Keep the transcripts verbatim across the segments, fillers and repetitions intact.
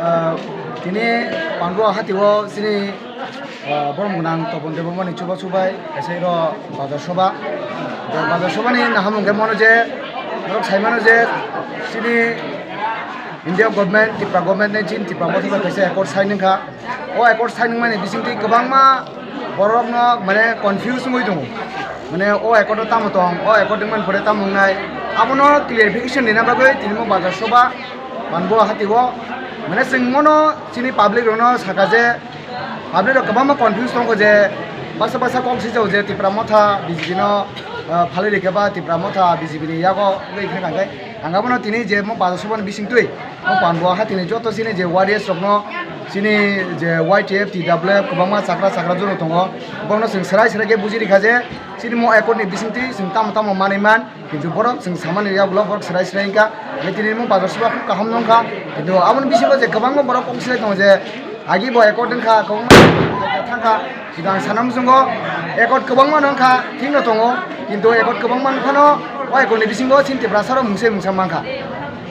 Ah, tini Panduwa hati o chini, ah, borok mwnang Topon Debbarmani chuba chubai kaisa iro bazar soba. Bazar soba ni nahamung khe mano je, borok sai mano je chini India government, Tripura government ni chini Tripura motha bai kaisa accord sign wngkha. O accord sign wngmani bisingtwi kwbangma borokno mane confuse wngwi tongo. Mane o accord o tamo tong, o accord wngmani pore tamo wngnai. Abono clarification rina bagwi tini mo bazar soba Panduwa hati o. Mane chwng mono chini public rokno saka je, public rok kwbangma confuse tongkho je, basa basa kok sijao je Tipra motha B J P no, ah, phalwi rikha ba Tipra motha B J P ni yago wngwi thangkha khe. Ang abono tini je mo bazar soba ni bisingtwi, mo Panduwa hati ni joto chini je warriors rokno, chini je Y T F, T W F kwbangma chakra chakra joro tongo, borokno chwng serai serai khe buji rikha je chini mo accord ni bisingtwi chwng tamo tamo manwi man. Kintu borok chwng samani yagulo borok serai serai wngkha. Hingke tini mo bazar soba khub kaham no wngkha. Kintu aboni bisingo je kwbangma borok kok silai tongo je agi bo accord wngkha, kwbangma thangkha. Kintu ang sana muchungo accord kwbangma no wngkha, thik no tongo. Kintu accord kwbangma wngkha no, o accord ni bisingo chini Tiprasa rok mungsa mungsa mankha.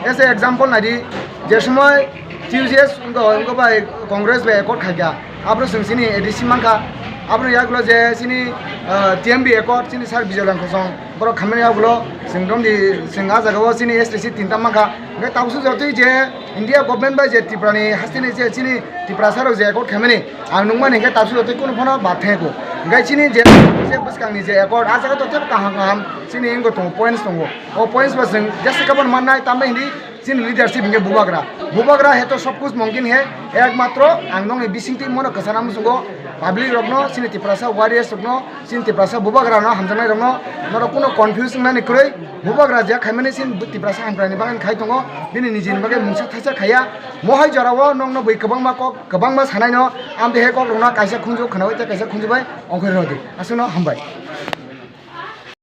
As a example naidi, je somoi T U J S wngkha, wngkha bai Congress bai accord khaikha. Abro chwng chini A D C mankha. Aboni yagulo je chini, ah, T M B accord, chini sir Bijoy Langkhosong, borok khamani yagulo chwng romdi chwng ah jagao chini S T C tinta mankha. Hingke tabuk sujatwi je India government bai je Tripura ni hasteni je chini Tiprasa rok je accord khaimani, ang nukmani hingke tabuk sujatwi kunu phano bad thangya kho. Hingke chini je, je bwskangni je accord, ah jaga to tebo kaham kaham chini wngkha tongo, points tongo. O points bo chwng jesa kabon mannai, tambai hindi chini leadership hingke bubagra. Bubagra he to sob kuch mumkin he, ekmatro ang nokni bisingtwi mono kwchana muchungo public rokno, chini Tiprasa warriors rokno, chini Tiprasa bubagra no hamjaknai rokno, norok kuno confuse wngnani kwrwi, bubagra je khaimani chini Tiprasa hamkrai ni bagwi khai tongo, bini nijini bagwi mungsa thaisa khaiya, mohai jorao nokno bui kwbangma kok, kwbangma sanai no, amtwi he kok rokno kaisa khunju khwnawi tei kaisa khunju bai ongkhorwi rw di. Aswkno hambai.